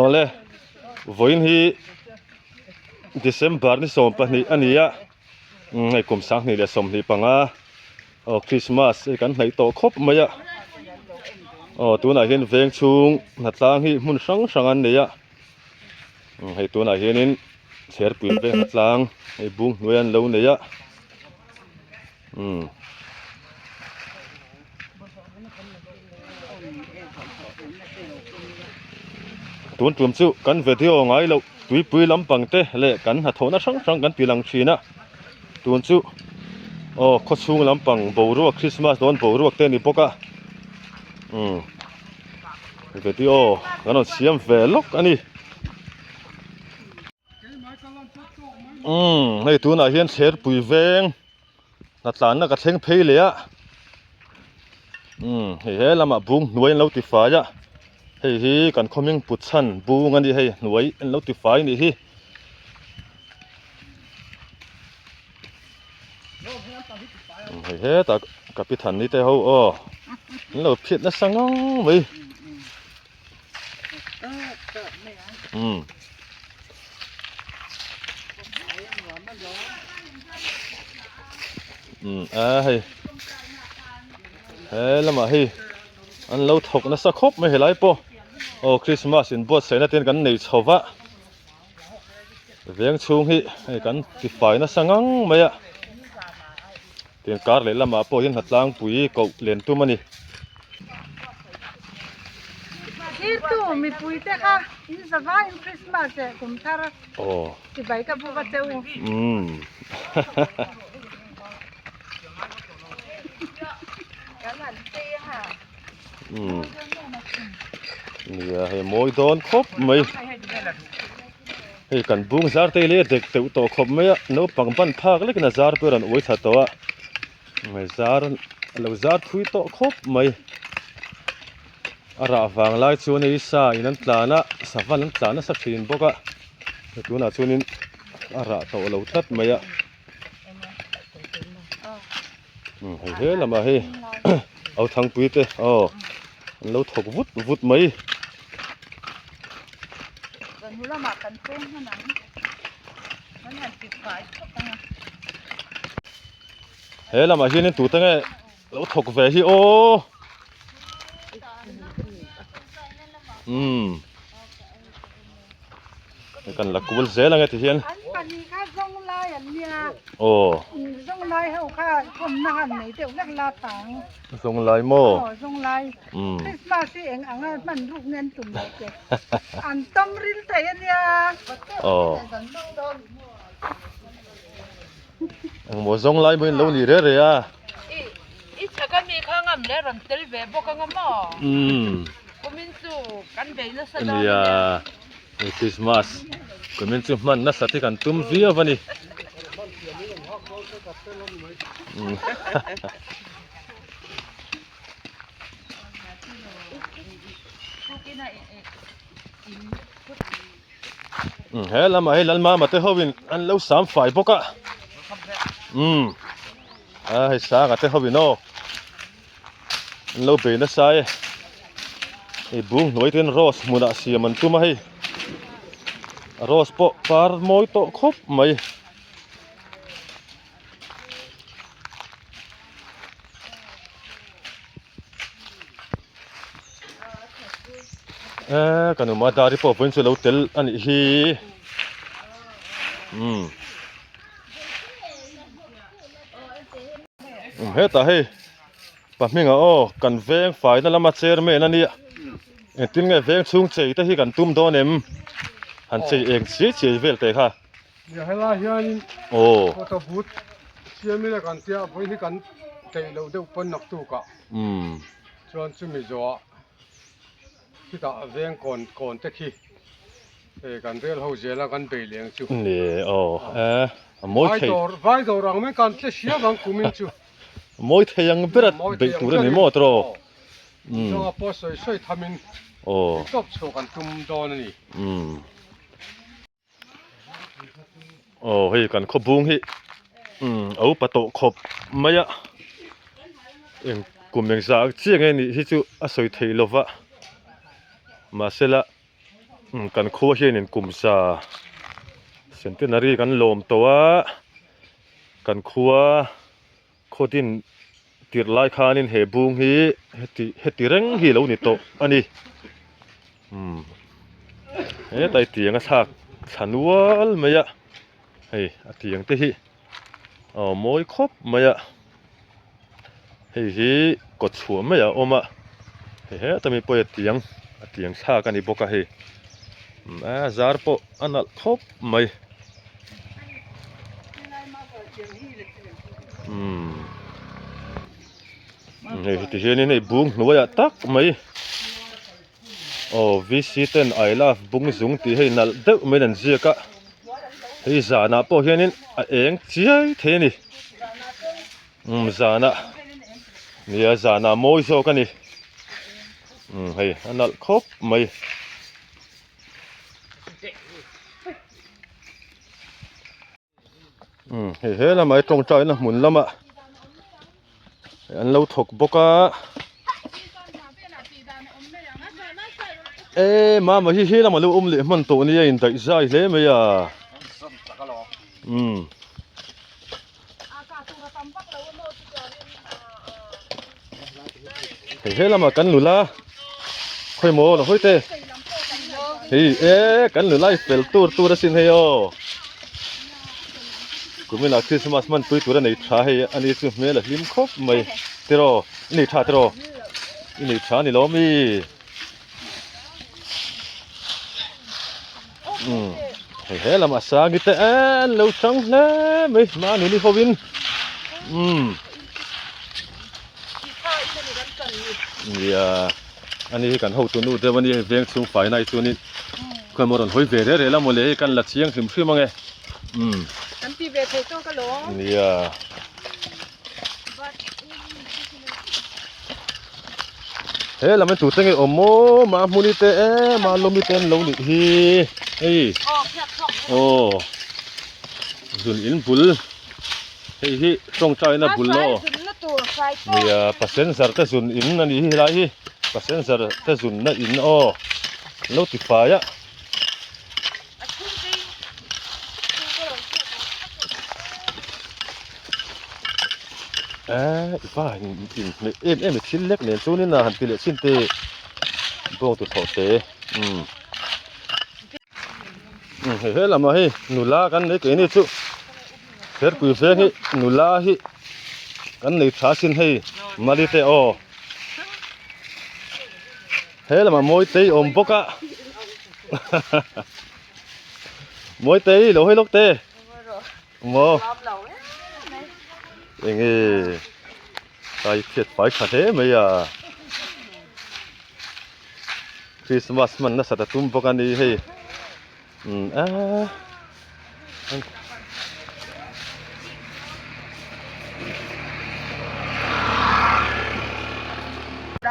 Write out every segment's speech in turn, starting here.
Awle vawiin hi December ni 12 a ni a hei kum 2025 aw Christmas hei kan hnaih tawh khawp mai a aw tunah hian veng chhung hnatlang hi hmun hrang hrang an nei a hei tunah hianin chherpui veng hnatlang hei bung hnuai an lo nei a. Umm. Tun tum chu kan video ngai loh tuipui lampang te leh kan hnathawhna hrang hrang kan ti lang thin a tun chu aw khawchhung lampang boruak Christmas dawn boruak te a ni bawk a umm video kan rawn siam ve lawk a ni. Umm hei tunah hian thlerpui veng hnatlanna ka thleng phei leh a umm hei he lamah bung hnuai an lo ti fai a hei hi kan khaw hming put chhan bung a ni hei hnuai an lo ti fai a nih hi. Hei hetah ka pi than ni te ho aw an lo phiat nasa ngang mai. Umm umm a hei he lamah hei an lo thawk nasa khawp mai helai pawh aw Christmas in buatsaihna te kan nei chho va veng chhung hi hei kan ti fai nasa ngang mai a tin kar leh lamah pawh hian hnatlangpui koh len tum a ni. Thirtu mipui te kha in zavaiin Christmas leh kum thar chibai ka buk a che u. Nia hei mawi dawn khawp mai. Hei kan bung zar te leh dek teuh tawh khawp mai a naupang ban phak lekin a zar pawh a rawn uai thla tawh a hei zar a lo zar thui tawh khawp mai a rah vang lai chuan hei sa in an tlan a sava an tlan nasa thin bawk a tunah chuanin a rah tawh lo tlat mai a hei he lamah hei au thangpui te aw an lo thawk vut vut mai. He lamah hianin tute nge lo thawk ve hi aw umm. Kan la kul zel ang e ti hian. An pahnih kha zawng lai an nia. Aw. Zawng lai ho kha thawmna han nei deuh hlek la tang. Zawng lai maw? Aw zawng lai. Christmas hi eng anga hman ruk nge an tum loh che. An tawm ril thei a nia. Aw. Engmaw zawng lai maw in lo ni re re a. I chhak ami kha ngam leh rawn tel ve bawk anga maw? Umm. Kumin chu kan bei nasa dawn ania. Nia Christmas kumin chu hman nasa te kan tum viau a ni. He lamah hi Lalmama te ho in an lo sam fai bawk a umm a hei sanga te ho in aw an lo bei nasa e hei bung hnuai ten rose hmunah siam an tum a hei rose pawh par mawi tawh khawp mai. Eee ka numa dari pawh vawiin chu lo tel a nih hi umm umm hetah hei pahminga aw kan veng faina lama chairman a nia engtin nge veng chhung chei te hi kan tum dawn em han chei eng chiai chiai vel teh kha. Nia helai hianin Aw. photo booth siam ila kan tia vawiin hi kan theih loh deuh pawn naktukah Umm. chuan chumi zawhah khitah veng kawn kawn te khi hei kan rel ho zela kan bei leh ang chu. Ni aw e a mawi Vai thei. dawr vai dawr ang mai kan tle hriam ang kumin chu. A mawi thei ang ber a beih tur a ni maw tawh. Umm. Chunga pawh sawi sawi thamin Aw. tawp chhuah kan tum dawn a ni. Umm. Aw hei kan khaw bung hi umm a upa tawh khawp mai a. Eng kum eng zah chiah nge nih hi chu a sawi theih lo va mahsela kan khua hianin kum za centenary kan lawm tawh a kan khua khawtin tirh lai khanin he bung hi heti heti reng hi a lo ni tawh a ni umm hetlai tiang a thlak thla nual mai a hei a tiang te hi aw mawi khawp mai a hei hi kawt chhuah mai a awm a hei heta mi pawh hi a tiang a tiang thlak a ni bawk a hei a zar pawh a nalh khawp mai. Umm hei heti hianin hei bung hnuaiah tak mai aw VC ten I love bung zung tih hei nalh deuh maiin an ziak a hei zanah pawh hianin a eng chiai thei a ni umm zanah nia zanah mawi zawk a ni umm hei a nalh khawp mai. Umm hei he lamah hi tawngtaina hmun lamah an lo thawk bawk a e mama hi he lamah lo awm leh hman tawh nia indaih zai hle mai a umm. Hei he lamah kan nula khawi maw la hawi te hei e kan nula i fel tur tur asin hei aw kuminah Christmas hman pui tur a nei tha hei ani chu hmel a hlim khawp mai tiraw i nei tha tiraw i nei tha ni lo mi. Umm hei he lamah sangi te an lo chang hle mai mahni ho in umm nia ani hi kan hotu nu deuh ani hei veng chhung fai na hi chuanin khawi maw rawn hawi ve reh reh la mawle hei kan la chiang hrim hrim ange umm kan ti ve thei tawk alawm nia. He lam hi tute nge awm maw mahmuni te em a lawmi te an lo nih hi hei aw zun in bul hei hi tawngtaina bul aw nia passenger te zun in a nih hi helai hi passenger te zunna in aw an lo ti fai a. Eee i pa in inhmeh em em i thil lek nen chuanin a han ti leh chin te bawng tu thawh te umm umm hei he lamah hei nula kan nei keini chu Kherpui veng hi nula hi kan nei tha sin hei mali te aw he lamah mawitei awm bawk a. Mawitei lo hawi lawk te maw enge kai phiat fai tha hle mai a Christmas hman nasat a tum bawk a ni hei umm aaa.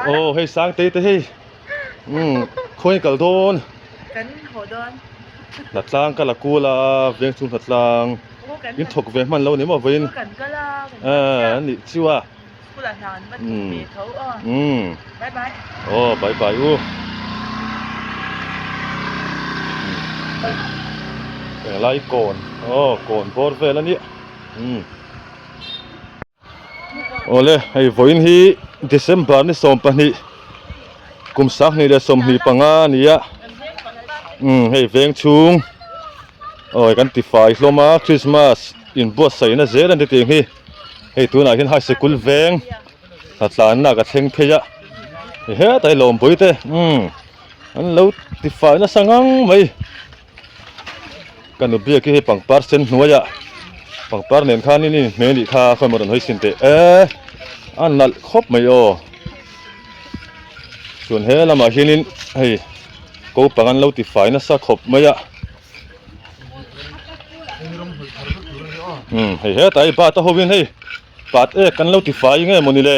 Aw hei Sangtei te hei umm khawiin kal dawn kan haw dawn hnatlang ka la kul a veng chhung hnatlang in thawk ve hman lo ni maw vawiin kan kal a a nih chu a school ah hna an va thawk ve tho aw umm bye bye aw bye bye u englai kawn aw kawn bawr vel a nia umm awle hei vawiin hi December ni 12 kum 2025 a ni a umm hei veng chhung aw kan ti fai hlawm a Christmas inbuatsaihna zel a ni tih hi. Hei tunah hian high sikul veng hnatlanna ka thleng phei a hei hetah hi lawmpui te umm an lo ti fai nasa ngang mai ka nu biak hi hei pangpar sen hnuaiah pangpar nen khan in inhmeh anih kha khawi maw rawn hawi sin teh e a nalh khawp mai aw chuan he lamah hianin hei ko pang an lo ti fai nasa khawp mai a. Umm hei hetah hi bat a hovin hei pat ek kan lo ti fai nge mawni le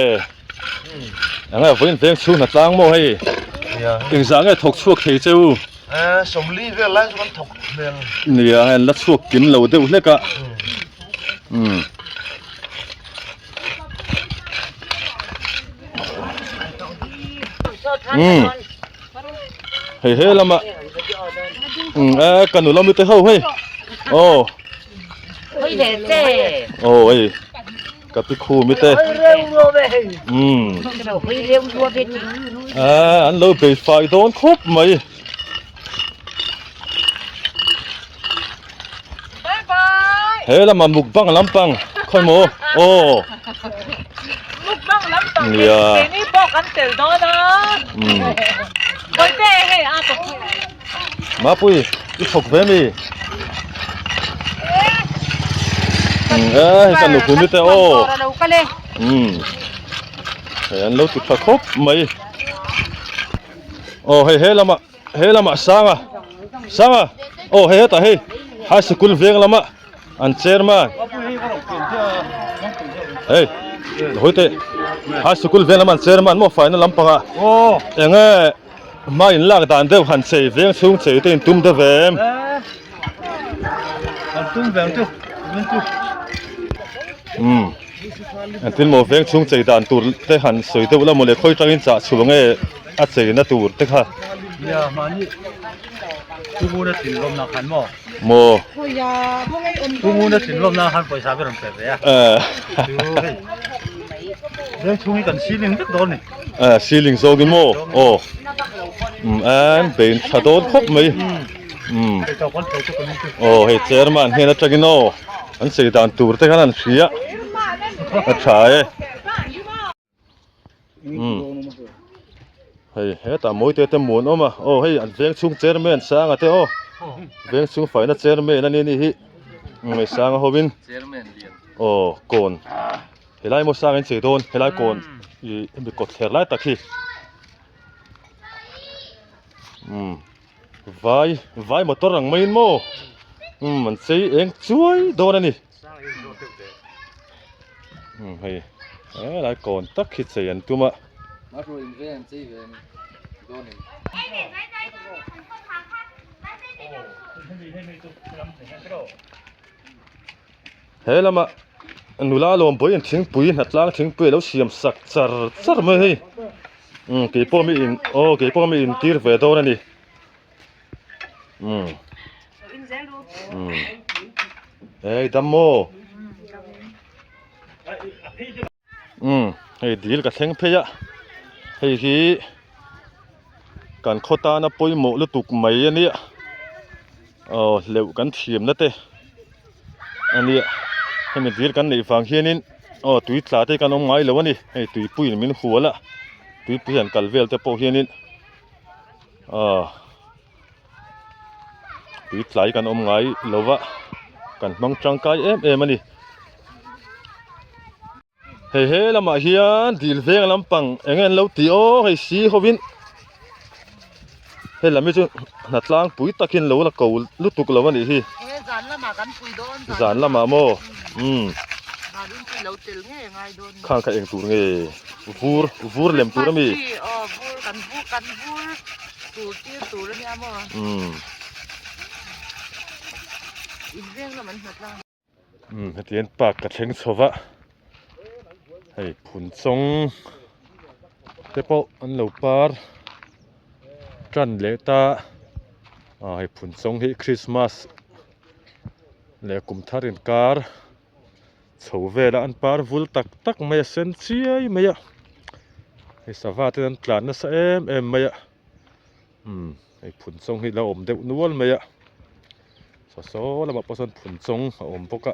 eng nge vawiin veng chhung hna tlang maw hei engzah nge thawk chhuak thei che u sawmli vel lai chu kan thawk hmel nia hei an la chhuak kim lo deuh hlek a umm. Umm hei he lamah umm e ka nula mite ho hei aw aw hei ka pi khu mite umm a an lo bei fai dawn khawp mai. He lamah mukbang lampang khawi maw aw mukbang lampang nia keini pawh kan tel dawn a bawihte hei a ka pui mapui i thawk ve mi e hei ka nupui mite aw hei an lo ti tha khawp mai aw hei he lamah he lamah sanga sanga aw hei hetah hei high sikul veng lama an chairman hei hawi teh high sikul veng lama an chairman maw faina lampangah eng nge hma in lak dan deuh han chei veng chhung chei te in tum deuh em umm. Engtin maw veng chhung chei dan tur te han sawi deuh la mawle khawi tangin chah chhuah nge a cheina tur te kha. Nia mahni Punguna thin lawmna khan maw? Maw. Punguna thin lawmna khan pawisa ber an pe ve a. Chu hei veng chhung hi kan ceiling vek dawn ni. Eh ceiling zawngin maw? Aw. Um an bein tha dawn khawp mai. Um. Aw hei chairman hnen atangin aw. An sei dan tur te khan an hria a tha e. Umm hei hetah mawite te muan awm a aw hei an veng chhung chairman sanga te aw veng chhung faina chairman a ni anih hi hei sanga hovin aw kawn helai maw sanga in chei dawn helai kawn ih hemi kawtthler lai tak hi umm. Vai vai motor ang maiin maw umm an chei eng chuai dawn a ni umm hei helai kawn tak hi chei an tum a. He lama nula lawmpui in thingpui hnatlang thingpui a lo siam sak char char mai hei umm kei pawh mi in aw kei pawh mi in tir ve dawn a ni umm umm ei dam maw umm hei dil ka thleng phei a hei hi kan khaw tana pawimawh lutuk mai a nia aw hleuh kan thiamna te. a nia hemi dil kan neih vang hianin aw tui tla te kan awm ngai lo a ni hei tuipuiin min hual a tuipui han kal vel te pawh hianin aw tui tlai kan awm ngai lo va kan hmang tangkai em em a ni. Hei he lamah hian dil veng lampang eng nge an lo tih aw hei si hovin hei lam hi chu hnatlang pui takin lo la ko lutuk lo a nih hi zan lamah maw umm khang kha eng tur nge vur vur lem tur ami umm. Umm hetiang park ka thleng chho va hei phun chawng te pawh an lo par tan leh ta ah hei phun chawng hi christmas leh kum thar inkar chho vel a an par vul tak tak mai a sen chiai mai a hei sava ten an tlan nasa em em mai a. Umm hei phun chawng hi la awm deuh nual mai a saw saw lamah pawh sawn phun chawng a awm bawk a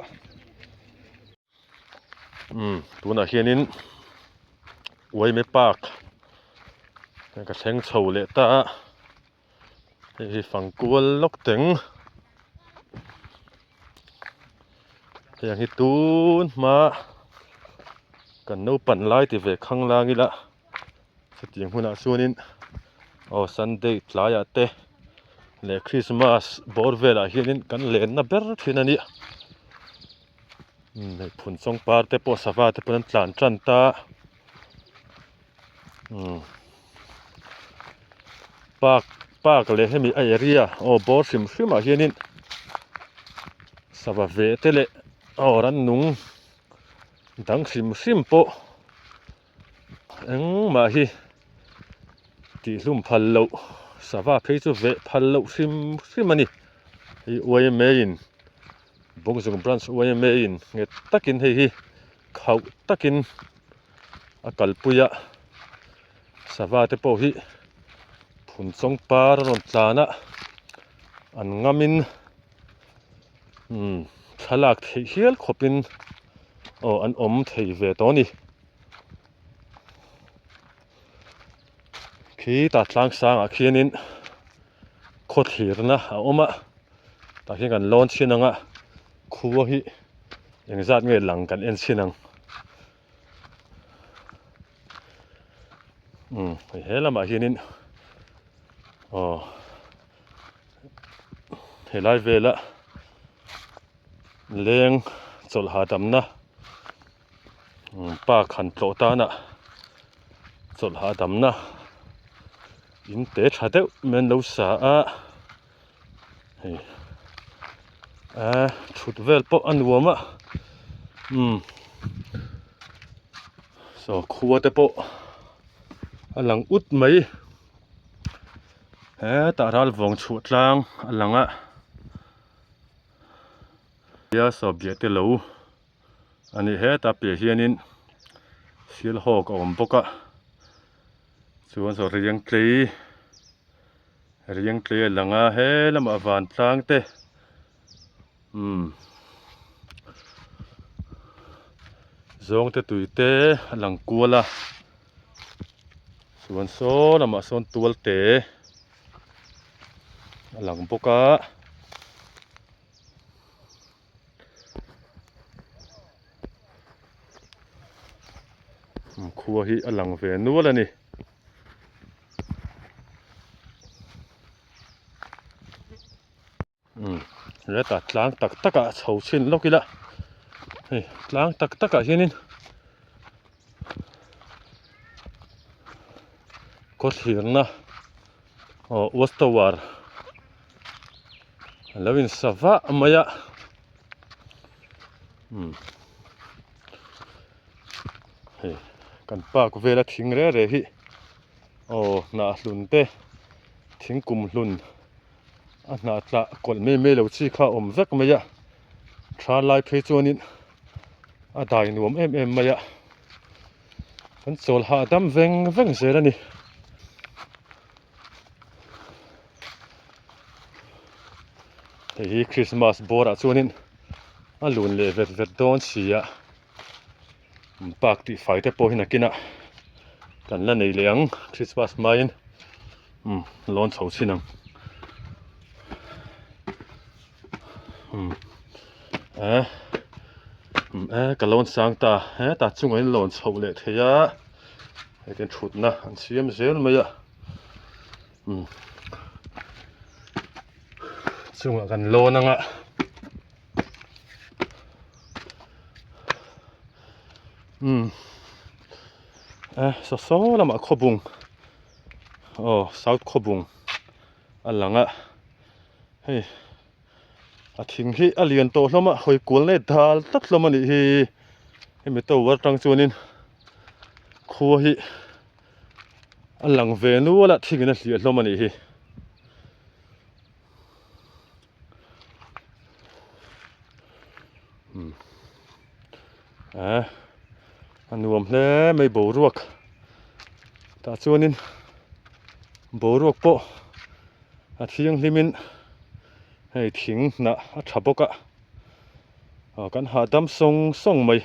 umm tunah hianin uaime park ka thleng chho leh ta a hei hi fang kual lawk teng hei ang hi tun hma kan naupang lai ti ve khang lang ila. Chutiang hunah chuanin aw Sunday tlaiah te leh Christmas bawr velah hianin kan lenna ber thin a nia umm hei phun chawng par te pawh sava te pawn an tlan tan ta umm park park leh hemi a area aw bawr hrim hrim ah hianin sava ve te leh aw rannung dang hrim hrim pawh. Engmah hi Tihhlum phal loh, sava phei chu veh phal loh hrim hrim a ni. Hei YMA in Bawngzung Branch YMA in nghet takin hei hi khauh takin a kalpui a, sava te pawh hi phun chawng par a rawn tlan a, an ngamin umm thlalak theih hial khawpin aw an awm thei ve tawh a ni. Khi tah tlang sangah khianin khaw thlirna a awm a tah hian kan lawn chhin ang a khua hi engzat nge lang kan en chhin ang umm hei he lamah hianin aw helai vela leng chawlh hahdamna. Park han tlawh tana chawlh hahdamna in te tha deuh mai an lo sa a hei thut vel pawh a nuam a umm saw khua te pawh a lang ut mai hetah ral vawng chhuah tlang a lang a saw biah te lo. A ni hetah piah hianin silhawk a awm bawk a chuan saw riang tlei riang tlei a lang a he lamah vantlang te umm zawng te tui te a lang kual a chuan saw lamah sawn tual te a lang bawk a. Khua hi a lang ve nual a ni. Umm hetah tlang tak tak ah chho chhin lawk ila hei tlang tak tak ah hianin khaw thlirna aw watch tower a lo in sa vah mai a umm hei kan park vela thing reh reh hi aw hnah hlun te thingkum hlun a hnah tlah kawlh mai mai lo chi kha a awm vek mai a tha lai phei chuanin a dai nuam em em mai a kan chawl hahdam veng veng zel a ni. Hei hi Christmas bawrah chuanin a lun leh vet vet dawn si a park tih fai te pawh hi nakinah kan la nei leh ang Christmas hmain umm lawn chho chhin ang umm eh umm eh ka lawn sang ta hetah chungah in lawn chhoh leh thei a hetiang thutna an siam zel mai a. Umm chungah kan lawn ang a umm eh saw saw lamah khawbung aw south khawbung a lang a hei a thing hi a lian tawh hlawm a hawi kual leh dal tlat hlawm a nih hi hemi tower atang chuanin khua hi. A lang ve nual a thingin a hliah hlawm a nih hi. Umm eh a nuam hle mai boruak tah chuanin boruak pawh a thianghlimin hei thing hnah a tha bawk a kan hahdam sawng sawng mai.